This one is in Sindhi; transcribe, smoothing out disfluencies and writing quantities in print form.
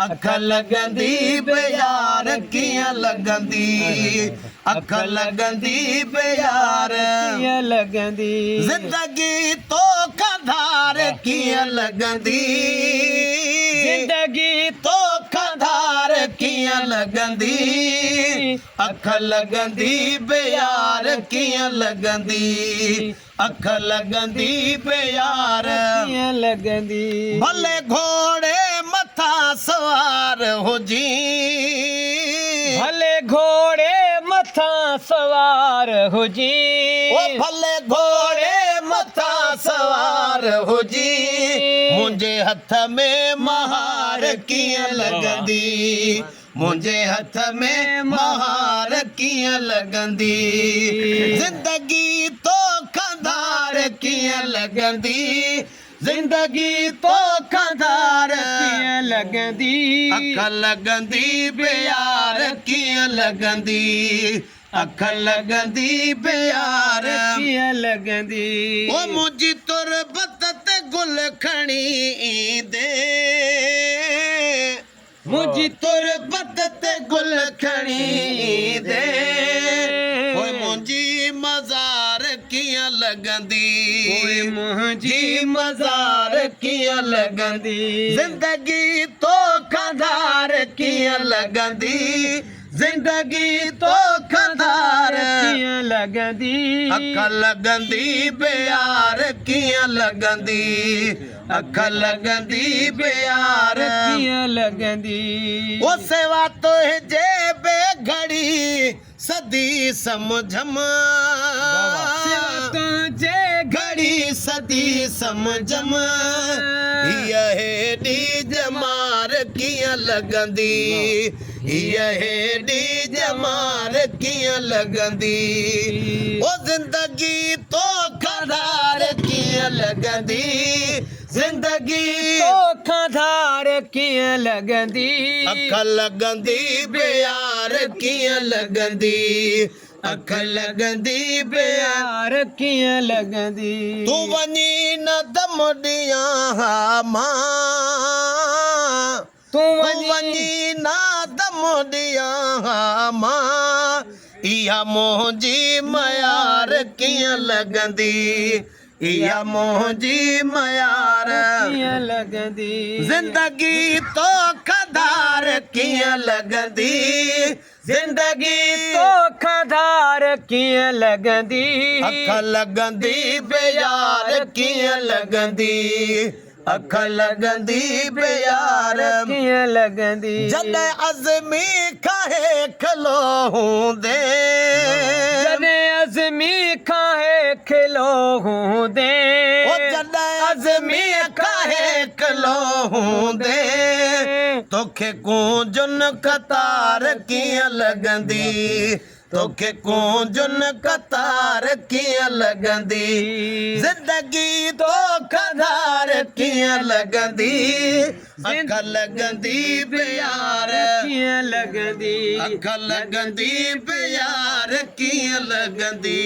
اک لڳندي به يار ڪيئن لڳندي اک لڳندي به يار ڪيئن لڳندي. زندگي تو کان ڌار ڪيئن لڳندي. زندگي تو کان ڌار ڪيئن لڳندي اک لڳندي به يار ڪيئن لڳندي اک لڳندي به يار. ڪيئن لڳندي. ڀلي گهوڙي مٿان سوار هجين. ڀلي گهوڙي مٿان سوار هجين. او ڀلي گهوڙي مٿان سوار هجين. منهنجي هٿ ۾ مهار ڪيئن لڳندي. منهنجي هٿ ۾ مهار ڪيئن لڳندي. زندگي تو کان ڌار ڪيئن لڳندي. زندگي تو کان ڌار ڪيئن لڳندي. اک لڳندي به يار ڪيئن لڳندي. اک لڳندي به يار ڪيئن لڳندي. او منهنجي تربت تي گل کڻي ايندي. منهنجي تربت تي گل کڻي ايندي. پوء منهنجي مزار ڪيئن لڳندي. پوء منهنجي جي مزار ڪيئن لڳندي. زندگي تو کان ڌار ڪيئن لڳندي. زندگي تو کان ڌار ڪيئن لڳندي. اک لڳندي به يار ڪيئن لڳندي. اک لڳندي به يار ڪيئن لڳندي. او سوا تنهنجي به گهڙي صدي سمجهم. سوا تنهنجي گهڙي صدي سمجهم. هيء هيڏي ڄمار ڪيئن لڳندي. هيء هيڏي ڄمار ڪيئن لڳندي. او زندگي تو کان ڌار ڪيئن لڳندي. زندگي تو کان ڌار ڪيئن لڳندي. اک لڳندي به يار ڪيئن لڳندي. اک لڳندي به يار ڪيئن لڳندي. تون وڃي نه دم ڏيان ها مان. تون تون وڃي نه دم ڏيان ها مان. اها منهنجي ميار ڪيئن لڳندي. اها منهنجي ميار ڪيئن لڳندي. زندگي تو کان ڌار ڪيئن لڳندي. زندگي تو کان ڌار ڪيئن لڳندي. اک لڳندي به يار ڪيئن لڳندي. اک لڳندي به يار ڪيئن لڳندي. جڏهن عزمي کان هيکلو هوندي. جڏهن عزمي کان هيکلو هوندي. او جڏهن عزمي کان هيکلو هوندي. توکي ڪونجن قطار ڪيئن لڳندي. توکي ڪونجن قطار ڪيئن لڳندي. زندگي تو کان ڌار ڪيئن لڳندي. اک لڳندي به يار ڪيئن لڳندي. اک لڳندي به يار ڪيئن لڳندي.